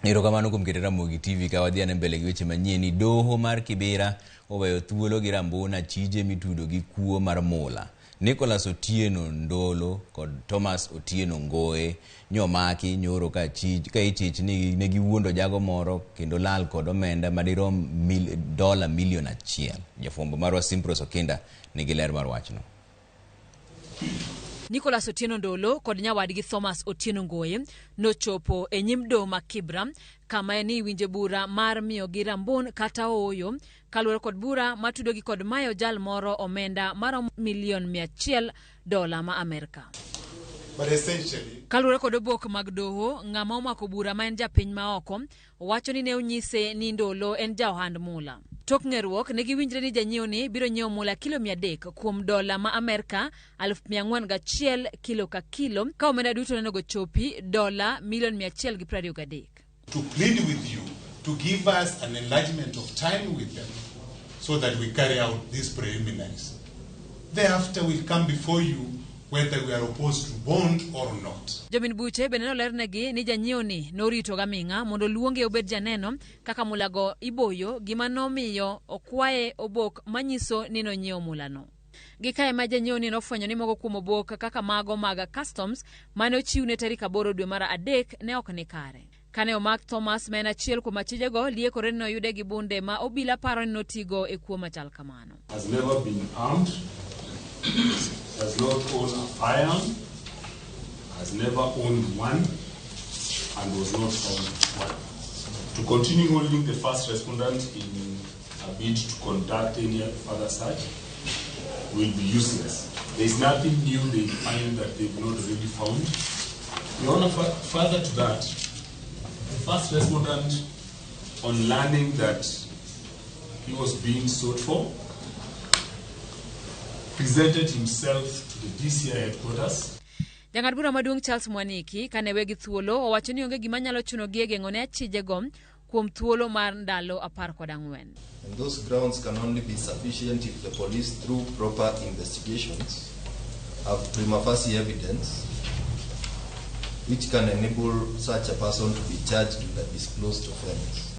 Erokamano kuom keto Ramogi TV ka wadhi ane mbele gi weche manyien ni doho mar Kibera oweyo thuolo gi Rambuna chije mitudo gi kuo mar mula. Nicholas Otieno Ndolo kod Thomas Otieno Ngoe nyomaki nyoro ka chich ka ichich ni ne giwuondo jago moro kendo lal kod omenda madirom dola milion 1. Jafwambo marwa Simpros Okinda nigi ler mar wachno. Nicholas Otieno Ndolo kod nyawadgi Thomas Otieno Ngoye nochopo e nyim doho ma Kibra kama ne iwinje bura mar miyogi rambun kata ooyo kaluwore kod bura matudogi kod mayo jal moro omenda maromo milion 100 dola ma Amerka. But essentially, Kaluwore kod obok mag doho, ng'ama omako bura ma en japiny maoko wacho ni ne onyise ni Ndolo en ja ohand mula. Tok ng'eruok ne giwinjre ni janyiewo ni biro nyiewo mula kilo 300 kuom dola ma Amerka 401,000 kilo ka kilo ka omenda duto nonego chopi dola milion 123. To plead with you to give us an enlargement of time with them so that we carry out these preliminaries. Thereafter, we'll come before you whether we are opposed to bond or not. Jomin buche bende nolernegi ni janyiewo ni norito gaming'a mondo oluonge obed janeno kaka mulago iboyo gima nomiyo okwaye obok manyiso ni nonyiewo mulano. Gi kae ma janyiewo ni nofwenyo ni moko kuom obok kaka mago mag customs mane ochiwne tarik 8 dwe mar adek ne ok ni kare. Kane omak Thomas ma en achiel kuom achijego liekore ni noyude gi bunde ma obila paro ni notigo e kuo machal kamano. Has never been armed, does not own a firearm, has never owned one, and was not found one. To continue holding the first respondent in a bid to conduct any further search will be useless. There is nothing new they find that they've not already found. Your Honor, further to that, the first respondent, on learning that he was being sought for, presented himself to the DCI headquarters. Jang'ad bura maduong' Charles Mwaniki kane wegi thuolo owacho ni onge gima nyalo chunogi e geng'o ne achijego kuom thuolo mar ndalo 14. And those grounds can only be sufficient if the police, through proper investigations, have prima facie evidence which can enable such a person to be charged with a disclosed offense.